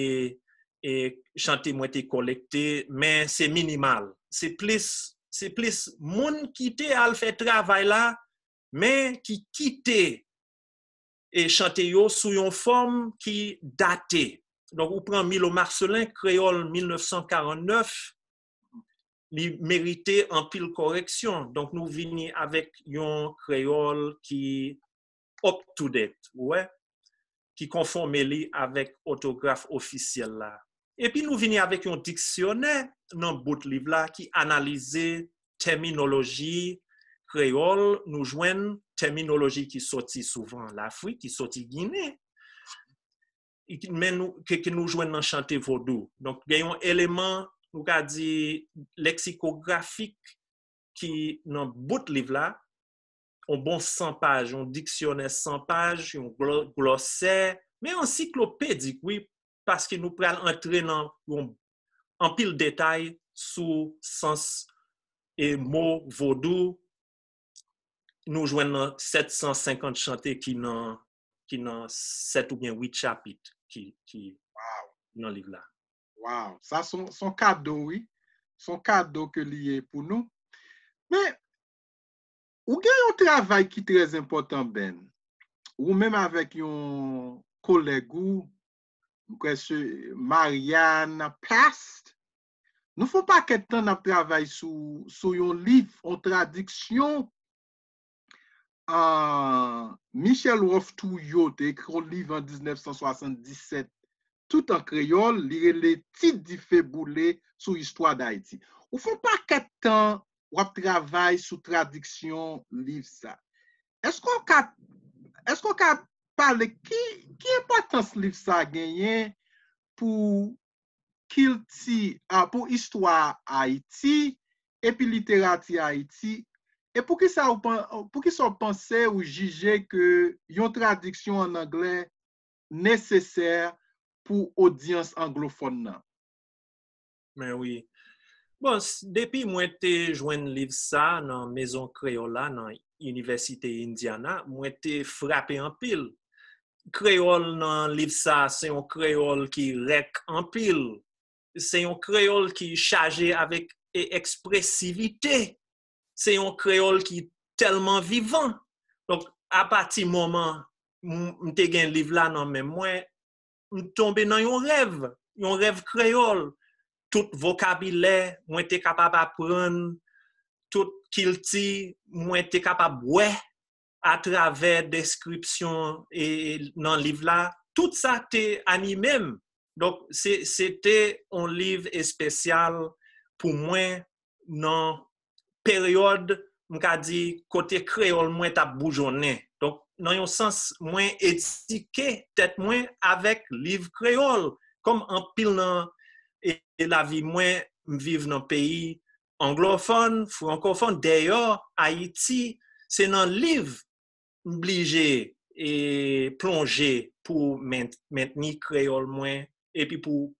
e, chante mwen te kolekte, men se minimal. Se plis, se plis moun ki te al fè travay la, men ki kite e, chante yo sou yon fòm ki date. Donk, ou pran Milo Marcelin, Kreyòl mil nèf san karannèf, li merite anpil kòreksyon. Donk, nou vini avèk yon kreyòl ki up to date, ou wè, ki konfòme li avèk òtograf ofisyèl la. Epi nou vini avèk yon diksyonè nan bout liv la ki analize tèminoloji kreyòl, nou jwenn tèminoloji ki soti souvan Lafrik, ki soti Ginen, men nou, ke, ke nou jwenn nan chante vodou. Donk, gen yon eleman, nou ka di, leksikografik ki nan bout liv la, yon bon san paj, yon diksyonè san paj, yon glo-, glosè, men ansiklopedik, wi, paske nou pral antre nan yon anpil detay sou sans e mo vodou, nou jwenn nan sèt san senkant chante ki nan, ki nan sèt oubyen uit chapit ki, ki nan liv la. Wow, sa se yon kado, wi. Se yon kado ke li ye pou nou. Men, ou gen yon travay ki trè enpòtan, Ben. Ou menm avèk yon kolèg ou, m kwè se Marianne Past, nou fè yon pakèt tan n ap travay sou, sou yon liv, yon tradiksyon Michel Rolph Trouillot te ekri yon liv an diznèf san swasanndisèt, tout an kreyòl, li rele Ti dife boule sou istwa Dayiti. Ou fè yon pakèt tan w ap travay sou tradiksyon liv sa. Èske w ka, èske w ka pale ki, ki enpòtans liv sa genyen pou kilti, a, pou istwa Ayiti epi literati Ayiti? E poukisa w pan-, poukisa w panse, ou jije ke yon tradiksyon ann anglè nesesè pou odyans anglofòn nan? Men wi. Bon, depi mwen te jwenn liv sa nan Mezon Kreyòl la, nan Inivèsite Indiana, mwen te frape anpil. Kreyòl nan liv sa, se yon kreyòl ki rèk anpil. Se yon kreyòl ki chaje avèk ekspresivite. Se yon kreyòl ki tèlman vivan. Donk, apati moman m te gen liv la nan men mwen, m tonbe nan yon rèv, yon rèv kreyòl. Tout vokabilè mwen te kapab aprann, tout kilti mwen te kapab wè atravè deskripsyon e nan liv la, tout sa te anime m. Donk, se, se te yon liv espesyal pou mwen nan peryòd, m ka di, kote kreyòl mwen t ap boujonnen. Donk, nan yon sans, mwen edike tèt mwen avèk liv kreyòl. Kòm anpil nan e, e lavi mwen, m viv nan peyi anglofòn, frankofòn, dèyò Ayiti, se nan liv m blije e plonje pou men, mentni kreyòl mwen epi pou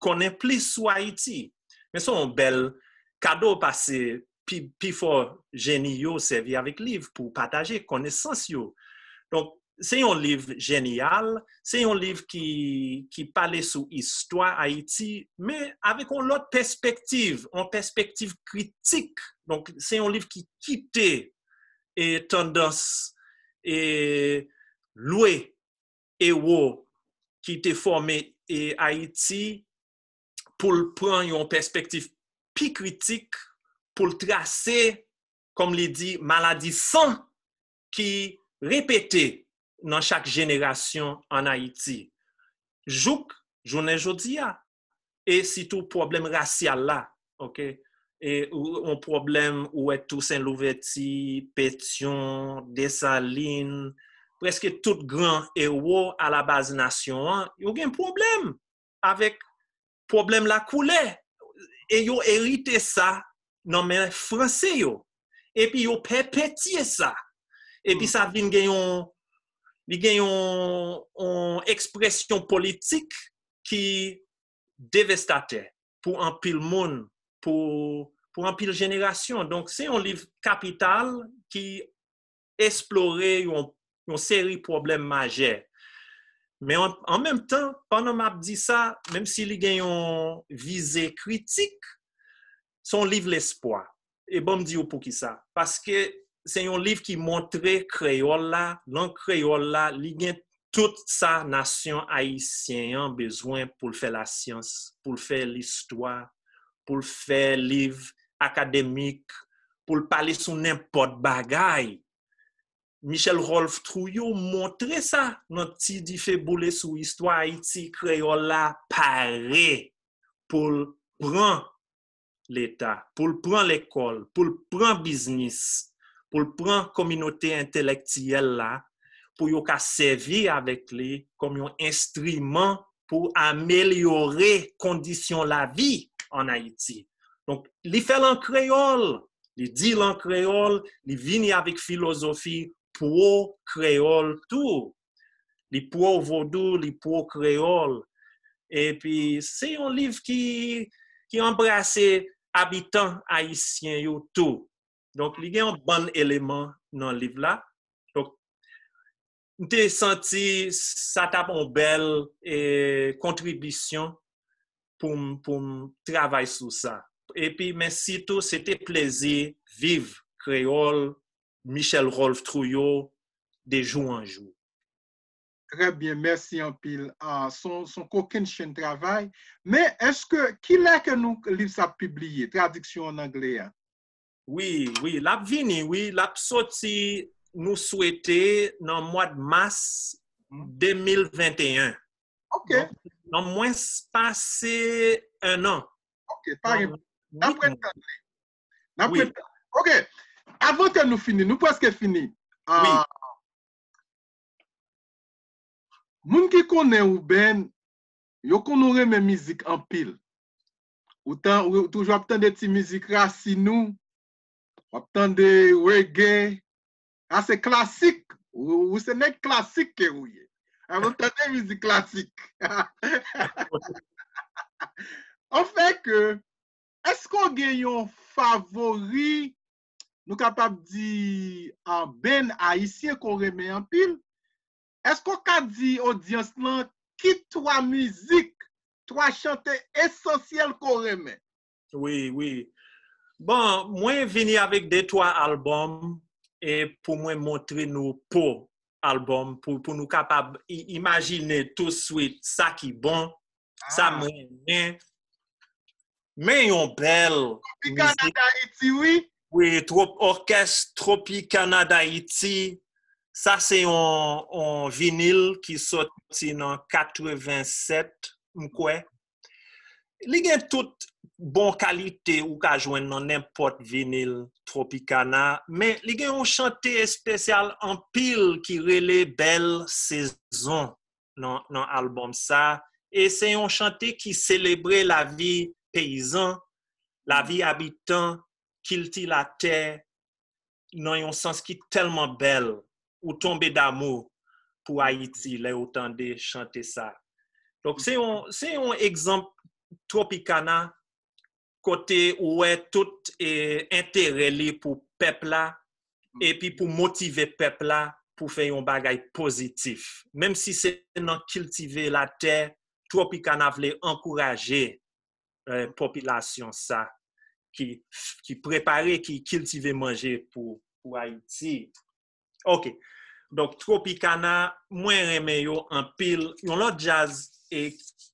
konnen plis sou Ayiti. Men se yon bèl kado paske pi, pi fò jeni yo sèvi avèk liv pou pataje konesans yo. Donk, se yon liv jenyal, se yon liv ki, ki pale sou istwa Ayiti, men avèk yon lòt pèspektiv, yon pèspektiv kritik. Donk, se yon liv ki kite e tandans e lwe ewo ki te fòme e Ayiti pou l pran yon pèspektiv pi kritik, pou l trase, kòm li di, maladi san ki repete nan chak jenerasyon ann Ayiti. Jouk jounen jodi a, e sitou pwoblèm rasyal la, oke? E yon pwoblèm ou wè Tousen Louvèti, Petyon, Desalin, prèske tout gran ewo alabaz nasyon an, yo gen pwoblèm avèk pwoblèm lakoulè. E yo erite sa nan men Franse yo. Epi yo pèpetye sa. Epi sa vin gen yon, li gen yon, yon ekspresyon politik ki devastatè pou anpil moun, pou, pou anpil jenerasyon. Donk, se yon liv kapital ki esplore yon, yon seri pwoblèm majè. Men an, an menm tan, pandan m ap di sa, menm si li gen yon vize kritik, se yon liv lespwa. E ban m di w poukisa. Paske se yon liv ki montre kreyòl la, lang kreyòl la, li gen tout sa nasyon ayisyen an bezwen pou l fè lasyans, pou l fè listwa, pou l fè liv akademik, pou l pale sou nenpòt bagay. Michel Rolph Trouillot montre sa nan Ti dife boule sou istwa Ayiti, kreyòl la pare pou l pran Leta, pou l pran lekòl, pou l pran biznis, pou l pran kominote entèlektyèl la, pou yo ka sèvi avèk li kòm yon enstriman pou amelyore kondisyon lavi ann Ayiti. Donk, li fè l an kreyòl, li di l an kreyòl, li vini avèk filozofi pwo-kreyòl tou. Li pwo-vodou, li pwo-kreyòl. Epi, se yon liv ki, ki anbrase abitan ayisyen yo tou. Donk, li gen yon bann eleman nan liv la. Donk, m te santi sa t ap yon bèl, e, kontribisyon pou m, pou m travay sou sa. Epi, men sitou, se te plezi viv kreyòl Michel Rolph Trouillot de jou an jou. Trè byen, mèsi anpil. Ah, son, son kokenn chenn travay. Men, èske, kilè ke nou, liv sa ap pibliye, tradiksyon an anglè a? Wi, wi, l ap vini, wi, l ap soti, nou swete, nan mwa mas de mil venteyen. Ok. Donk, nan mwens pase en an. Ok, pa gen. N ap ret tande. N ap ret tande. Ok. Avan ke nou fini, nou prèske fini. Ah, moun ki konnen Ruben, yo konn ou renmen mizik anpil. Ou tan, ou toujou ap tande ti mizik rasin ou, w ap tande reggae. Sa se klasik. Ou, ou se nèg klasik ke ou ye. Ou tande mizik klasik. Anfen ke, èske w gen yon favori, nou kapab di, ah, band ayisyen ke w renmen anpil? Èske w ka di odyans lan ki twa mizik, twa chante esansyèl ke w renmen? Wi, wi. Bon, mwen vini avèk de twa albòm e pou mwen montre nou po albòm pou, pou nou kapab i- imajine touswit sa ki bon, sa m renmen. Men yon bèl Tropicana mizik. D'Haïti, wi. Wi, trop, òkès Tropicana d'Haïti. Sa se yon, yon vinil ki soti nan katrevennsèt, m kwè. Li gen tout bon kalite ou ka jwenn nan nenpòt vinil Tropicana, men li gen yon chante espesyal anpil ki rele Bèl Sezon nan, nan albòm sa. E se yon chante ki selebre lavi peyizan, lavi abitan, kilti latè, nan yon sans ki tèlman bèl, ou tonbe damou pou Ayiti lè ou tande chante sa. Donk, se yon, se yon egzanp Tropicana kote ou wè tout, e, enterè li pou pèp la, epi pou motive pèp la pou fè yon bagay pozitif. Menm si se nan kiltive latè, Tropicana vle ankouraje, e, popilasyon sa ki, ki prepare, ki kiltive manje pou, pou Ayiti. Ok. Donk, Tropicana, mwen renmen yo anpil. Yon lòt djaz, e,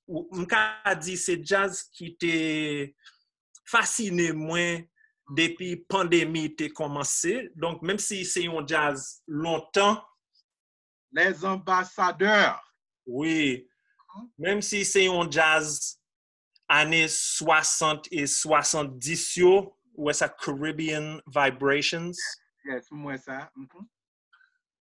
ou- m ka di se djaz ki te fasine mwen depi pandemi te kòmanse. Donk, menm si se yon djaz lontan, Les Ambassadeurs. Wi. Menm si se yon djaz ane swasant e swasanndis yo, ou wè sa, Caribbean Vibrations. Yes, m wè sa. Mhm.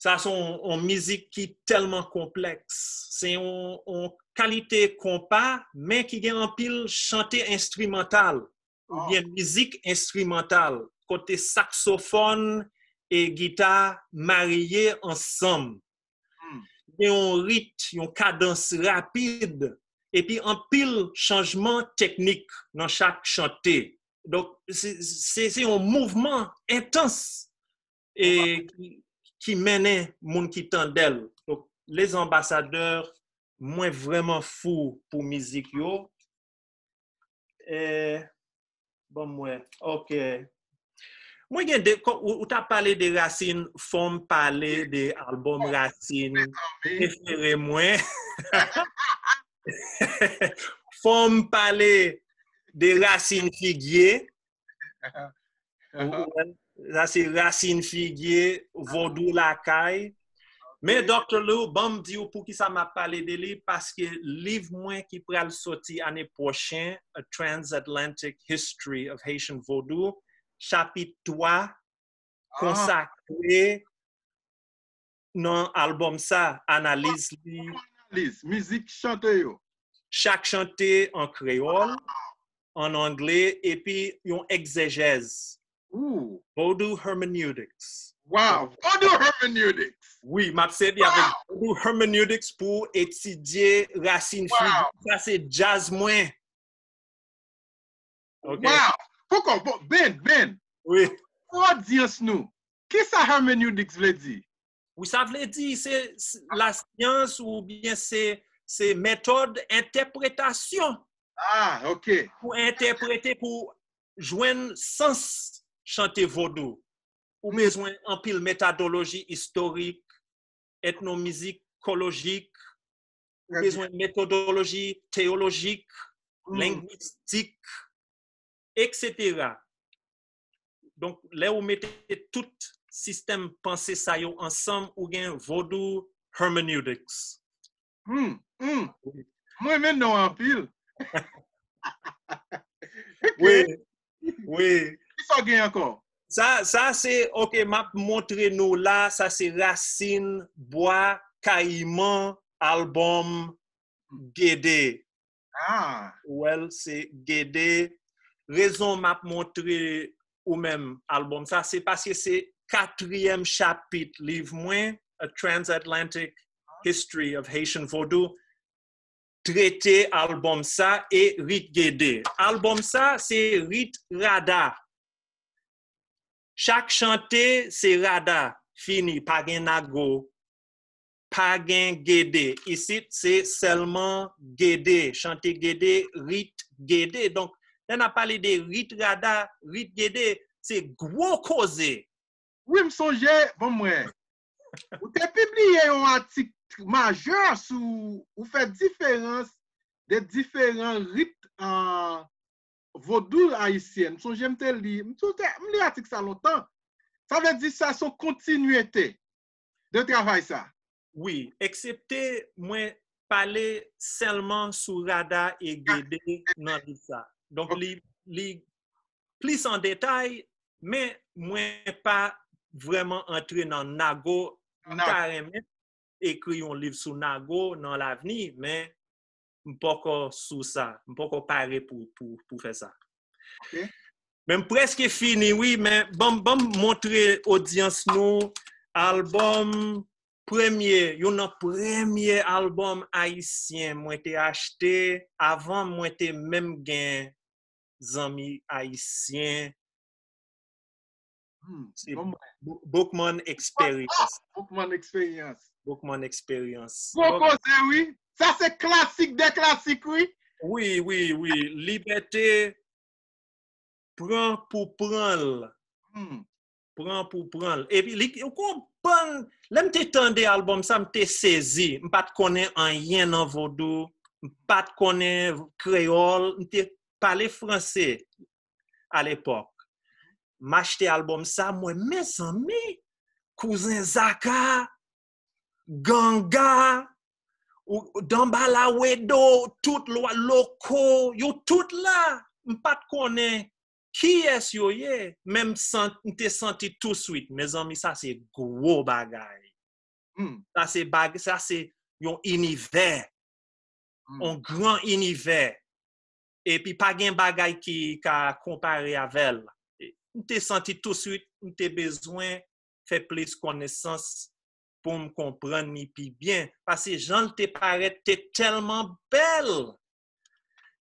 Sa se yon, yon mizik ki tèlman konplèks. Se yon, yon kalite konpa, men ki gen anpil chante enstrimantal, oubyen mizik enstrimantal, kote saksofòn e gita marye ansanm. Hmm. Gen yon rit, yon kadans rapid, epi anpil chanjman teknik nan chak chante. Donk, se, se, se yon mouvman entans e ki, ki mennen moun ki tande l. Donk, Les Ambassadeurs, mwen vrèman fou pou mizik yo. E, ban m wè. Ok. Mwen gen de, kò- ou, ou t ap pale de rasin, fò m pale de albòm rasin prefere mwen. Fò m pale de rasin figye. Ou wè, sa se rasin figye, vodou lakay. Men Dòktè Lou, ban m di w poukisa m ap pale de li, paske liv mwen ki pral soti ane pwochen, A Transatlantic History of Haitian Vodou, chapit twa, konsakre nan albòm sa, analiz li. Analiz, mizik chante yo. Chak chante an kreyòl, an angle, epi yon egzejèz. Ooh. Vodou Hermeneutics. Wow, Vodou Hermeneutics. Wi, m ap sèvi avèk Vodou Hermeneutics pou etidye rasin figye. Sa se djaz mwen. Ok. Wow! Poko, po- Ben, Ben. Wi. Pou odyans nou, kisa hermeneutics vle di? Wi, sa vle di se, se lasyans oubyen se, se metòd entèpretasyon. Ah, ok. Pou entèprete, pou jwenn sans chante vodou. Ou bezwen anpil metodoloji istorik, etnomizikolojik, ou bezwen metodoloji teyolojik, lengwistik, etsetera. Donk, lè ou mete tout sistèm panse sa yo ansanm, ou gen Vodou Hermeneutics. Hmm, hmm. Mwen renmen non anpil. Ok. Wi, wi. Kisa w gen ankò? Sa, sa se, ok, m ap montre nou la, sa se Rasin Bwa Kayiman, albòm Ah. Ou wè l, se Gede. Rezon m ap montre ou menm albòm sa, se paske se katriyèm chapit liv mwen, A Transatlantic History of Haitian Vodou, trete albòm sa e rit Gede. Albòm sa, se rit Rada. Chak chante, se Rada. Fini, pa gen Nago, pa gen Gede. Isit, se sèlman Gede. Chante Gede, rit Gede. Donk, lè n ap pale de rit Rada, rit Gede, se gwo koze. Wi, m sonje, bon, mwen. Ou te pibliye yon atik majè sou, ou fè diferans de diferan rit, ah, vodou ayisyen. M sonje m te li, m, te, m li atik sa lontan. Sa vle di sa se yon kontinyite de travay sa. Wi, eksepte mwen pale sèlman sou Rada e Gede nan liv sa. Donk, li, li plis an detay, men mwen pa vrèman antre nan Nago. M ta renmen ekri yon liv sou Nago nan lavni, men m poko sou sa. M poko pare pou, pou, pou fè sa. Ok. Men m prèske fini, wi, men ban m, ban m montre odyans nou albòm premye, youn nan premye albòm ayisyen mwen te achte avan mwen te menm gen zanmi ayisyen. Hmm, se bon, Bo-, Boukman Experience. Boukman Experience. Boukman Experience. Gwo koze, wi. Sa se klasik de klasik, wi. Wi, wi, wi. Libète pran pou pran l. Hmm. Pran pou pran l. Epi, li, ou konprann, lè m te tande albòm sa, m te sezi. M pa t konnen anyen nan vodou. M pa t konnen kreyòl. M te pale franse alepòk. M achte albòm sa, mwen, mezanmi, Kouzen Zaka, Ganga, ou, Danbala Wedo, tout lwa, Loko, yo tout la. M pa t konnen kiyès yo ye, men m san-, m te santi touswit, mezanmi, sa se gwo bagay. Hmm. Sa se bag-, sa se yon inivè, hmm, yon gran inivè. Epi pa gen bagay ki ka konpare avè l. M te santi touswit, m te bezwen fè plis konesans pou m konprann li pi byen. Paske jan l te parèt te tèlman bèl.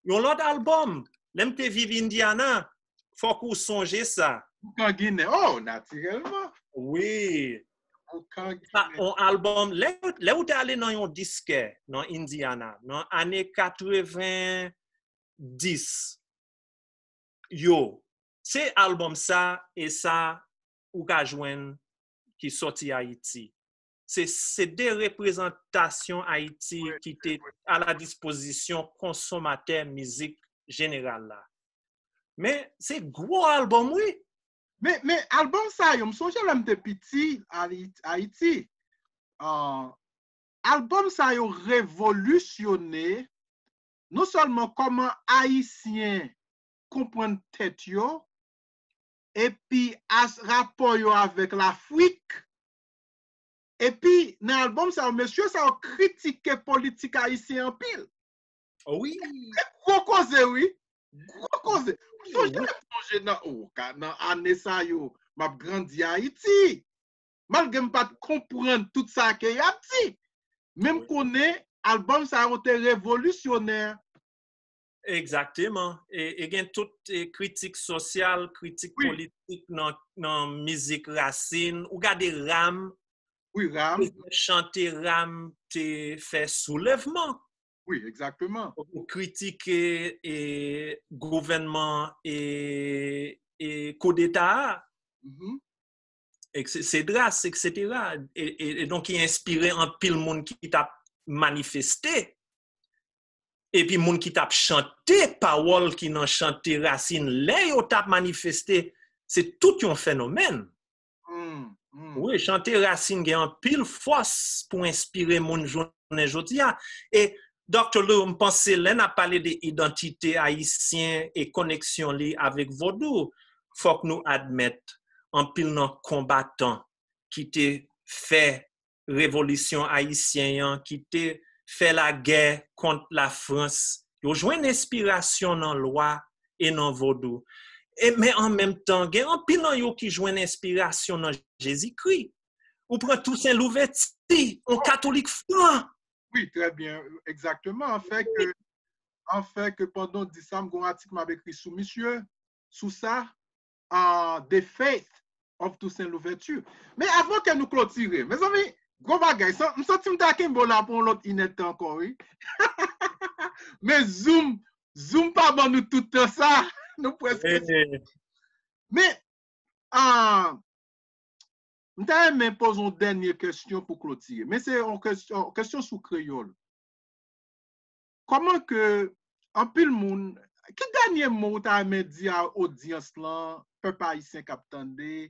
Yon lòt albòm, lè m te viv Indiana, fòk ou sonje sa. Boukan Ginen. Oh, natirèlman. Wi. Boukan Ginen. Sa, yon albòm, lè, lè ou te ale nan yon diskè, nan Indiana, nan ane katreven, dis yo. Se albòm sa e sa ou ka jwenn ki sòti Ayiti. Se, se de reprezantasyon Ayiti ki te a la dispozisyon konsomatè mizik jeneral la. Men, se gwo albòm, wi. Men, men albòm sa yo, m sonje lè m te piti, Ayiti, Ayiti, ah, albòm sa yo revolisyone non sèlman kòman Ayisyen konprann tèt yo, epi as-, rapò yo avèk Lafrik, epi nan albòm sa yo, mesye sa yo kritike politik ayisyen anpil. Oh wi. E gwo koze, wi. Gwo koze. Wi, sonje, wi. Sonje nan, oh, ka, nan ane sa yo, m ap grandi Ayiti. Malgre m pa t konprann tout sa ke y ap di, men m konnen albòm sa yo te revolisyonè. Egzakteman. E, e gen tout, e, kritik sosyal, kritik politik nan, nan mizik rasin. Ou gade Ram. Wi, Ram. Chante Ram te fè soulèvman. Wi, egzakteman. Pou kritike, e, gouvènman e, e koudeta a. Mhm. Ekse-, Cédras, etsetera. E, e, e donk, ki enspire anpil moun ki t ap manifeste. Epi moun ki t ap chante pawòl ki nan chante rasin lè yo t ap manifeste, se tout yon fenomèn. Hmm, hmm. Wi, chante rasin gen anpil fòs pou enspire moun jounen jodi a. E, Doktè Lou, m panse lè n ap pale de idantite ayisyen e koneksyon li avèk vodou, fòk nou admèt anpil nan konbatan ki te fè revolisyon ayisyen an, ki te fè lagè kont Lafrans Yo jwenn enspirasyon nan lwa e nan vodou. E, men an menm tan, gen anpil nan yo ki jwenn enspirasyon nan Jezikri. Ou pran Tousen Louvèti, yon katolik fran. Wi, trè byen, egzakteman. An fè ke, an fè ke pandan w di sa, m gen yon atik m ap ekri sou misye, sou sa, uh, The Faith of Toussaint Louverture. Men avan ke nou klotire, mezanmi, gwo bagay, m santi m ta kenbe w la pou yon lòt inèdtan ankò, wi. Men Zoom, Zoom pa ban nou tout tan sa, nou prèske. Men, uh, m ta renmen poze yon dènye kesyon pou klotire. Men se yon kesyon, kesyon sou kreyòl. Kòman ke anpil moun, ki dènye mo ou ta renmen di a odyans lan, pèp ayisyen k ap tande,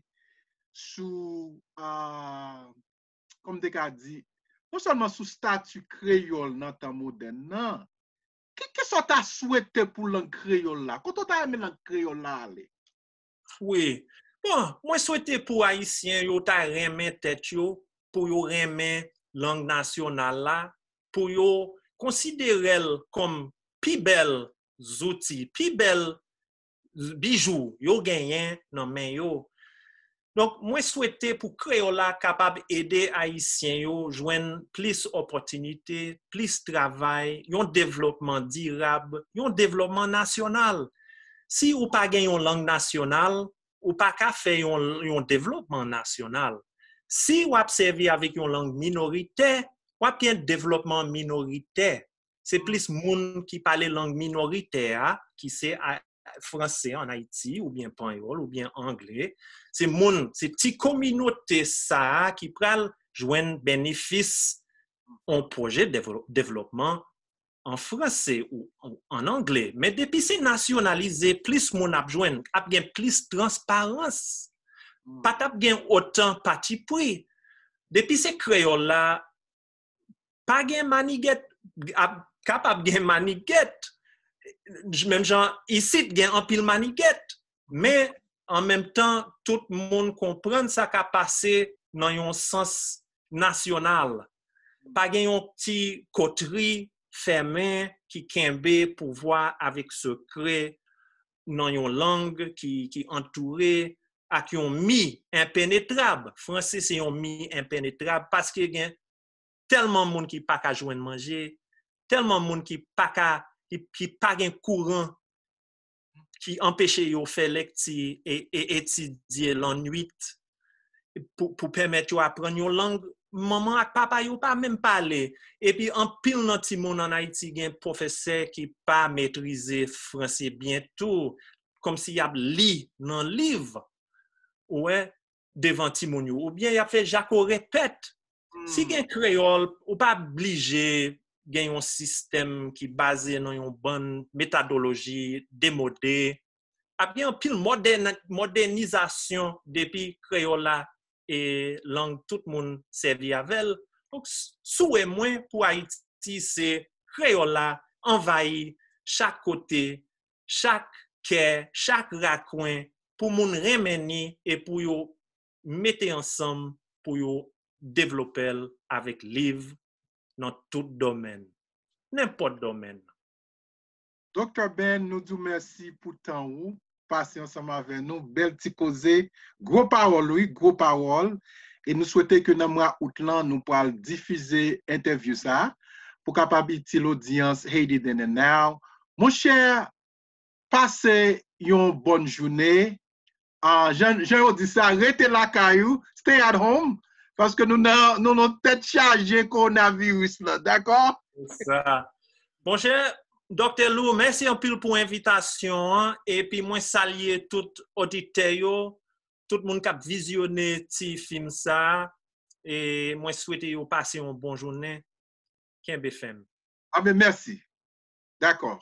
sou, uh, kòm te ka di, non sèlman sou stati kreyòl nan tan modèn nan, ki, ki sa w ta swete pou lang kreyòl la? Kote w ta renmen lang kreyòl la ale? Wi. Bon, mwen swete pou Ayisyen yo ta renmen tèt yo, pou yo renmen lang nasyonal la, pou yo konsidere l kòm pi bèl zouti, pi bèl bijou yo genyen nan men yo. Donk, mwen swete pou kreyòl la kapab ede Ayisyen yo jwenn plis opòtinite, plis travay, yon devlòpman dirab, yon devlòpman nasyonal. Si ou pa gen yon lang nasyonal, ou pa ka fè yon, yon devlòpman nasyonal. Si w ap sèvi avèk yon lang minoritè, w ap gen devlòpman minoritè. Se plis moun ki pale lang minoritè a, ki se franse an Ayiti, oubyen panyòl, oubyen angle. Se moun, se ti kominote sa a ki pral jwenn benefis yon pwojè devlòpman an franse ou an angle. Men depi se nasyonalize, plis moun ap jwenn, ap gen plis transparans. Pa t ap gen otan patipri. Depi se kreyòl la, pa gen manigèt, ap kapab gen manigèt. Menm jan isit gen anpil manigèt, men an menm tan, tout moun konprann sa ka pase nan yon sans nasyonal. Pa gen yon ti kotri fèmen ki kenbe pouvwa avèk sekrè nan yon lang ki, ki antoure ak yon mi enpenetrab. Franse se yon mi enpenetrab paske gen tèlman moun ki pa ka jwenn manje, tèlman moun ki pa ka, ki, ki pa gen kouran, ki anpeche yo fè lekti e, e etidye lannwit pou, pou pèmèt yo aprann yon lang manman ak papa yo pa menm pale. Epi anpil nan timoun an Ayiti gen pwofesè ki pa metrize franse byen tou, kòmsi y ap li nan liv, ou wè, devan timoun yo. Oubyen y ap fè jako repèt. Si gen kreyòl, ou pa blije gen yon sistèm ki baze nan yon bann metodoloji demode. Ap gen anpil modèn, modènizasyon depi kreyòl la e lang tout moun sèvi avè l. Donk, s-, souwè mwen pou Ayiti se kreyòl la anvayi chak kote, chak kè, chak rakwen pou moun renmen ni e pou yo mete ansanm pou yo devlope l avèk liv nan tout dòmèn, nenpòt dòmèn. Doktè Ben, nou di w mèsi pou tan ou pase ansanm avè nou. Bèl ti koze, gwo pawòl, wi, gwo pawòl. E nou swete ke nan mwa out lan, nou pral difize entèvyou sa a pou kapab itil odyans Haiti Then and Now. Monchè, pase yon bòn jounen. Ah, jan, jan yo di sa, rete lakay ou, stay at home, paske nou nan, nou nan tèt chaje kowonaviris la, dakò? Sa. Monchè, Doktè Lou, mèsi anpil pou envitasyon an, epi mwen salye tout oditè yo, tout moun k ap vizyone ti fim sa a, e mwen swete yo pase yon bon jounen. Kenbe fèm. Amen, mèsi. Dakò.